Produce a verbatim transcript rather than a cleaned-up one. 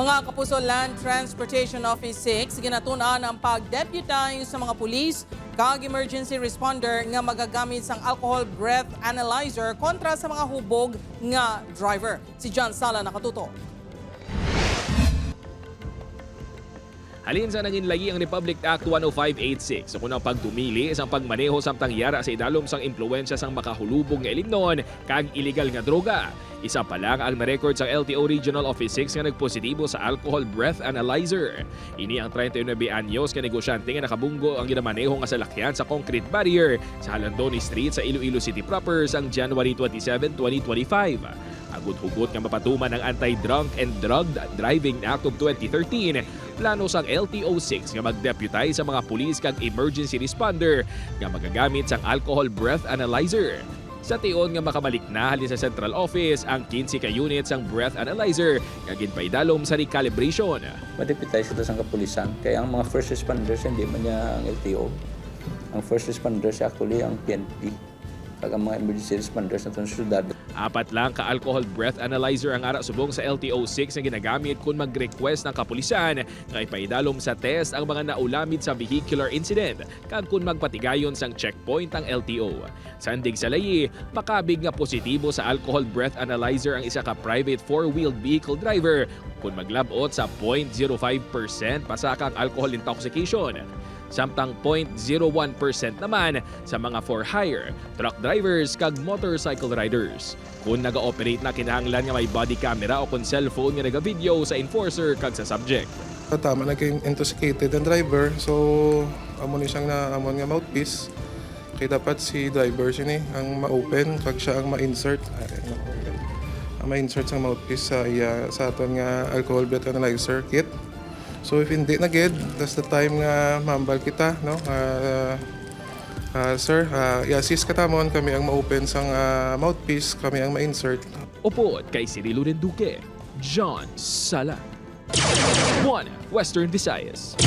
Mga kapuso, Land Transportation Office six ginatun-an ang pag-deputize sa mga pulis kag emergency responder nga magagamit sang alcohol breath analyzer kontra sa mga hubog nga driver. Si John Sala nakatuto. Halin sa nanginlayi ang Republic Act one oh five eight six ukon ang pagdumili sang pagmaneho samtang yara sa idalom sang impluwensya sang makahulubog nga ilimnon kag iligal nga droga. Isa pa lang ang na-record sang L T O Regional Office six nga nagpositibo sa alcohol breath analyzer. Ini ang treinta y nuebe anyos ka negosyante nga nakabunggo ang ginamaneho nga salakyan sa concrete barrier sa Jalandoni Street sa Iloilo City proper sang January twenty-seven, twenty twenty-five. Agud hugot nga mapatuman ang Anti-Drunk and Drugged Driving Act of twenty thirteen, plano sang L T O six nga mag-deputize sa mga pulis kag emergency responder nga magagamit sang alcohol breath analyzer. Sa tion nga makabalik na halin sa central office ang quince ka unit sang breath analyzer nga ginpaidalom sa recalibration. Ma-deputize kita sang kapulisan kay ang mga first responders hindi man niya ang L T O. Ang first responders actually ang P N P kag ang mga emergency responders naton sa syudad. Apat lang ka alcohol breath analyzer ang ara subong sa L T O six nga ginagamit kon mag-request ang kapulisan nga ipaidalom sa test ang mga naulamid sa vehicular incident kag kon magpatigayon sang checkpoint ang L T O. Sandig sa layi, makabig nga positibo sa alcohol breath analyzer ang isa ka private four-wheeled vehicle driver kon maglab-ot sa point zero five percent pasaka ang alcohol intoxication, samtang point zero one percent naman sa mga for-hire, truck drivers kag motorcycle riders. Kon naga-operate na, kinahanglan nga may body camera o kon cellphone nga nagavideo sa enforcer kag sa subject. Tama, naging intoxicated ang driver. So, amo ni siyang na amo nga mouthpiece. Kay dapat si driver sini ang ma-open kag siya ang ma-insert. Ay, no. Ang ma-insert sang mouthpiece sa iya sa aton nga alcohol breath analyzer kit. So if hindi na gid, that's the time nga mambal kita, no? Ah, ah, sir, ah, i-assist ka tamon, kami ang ma-open sang ah, mouthpiece, kami ang ma-insert. Upod kay Cirilo Renduque, John Sala. One Western Visayas.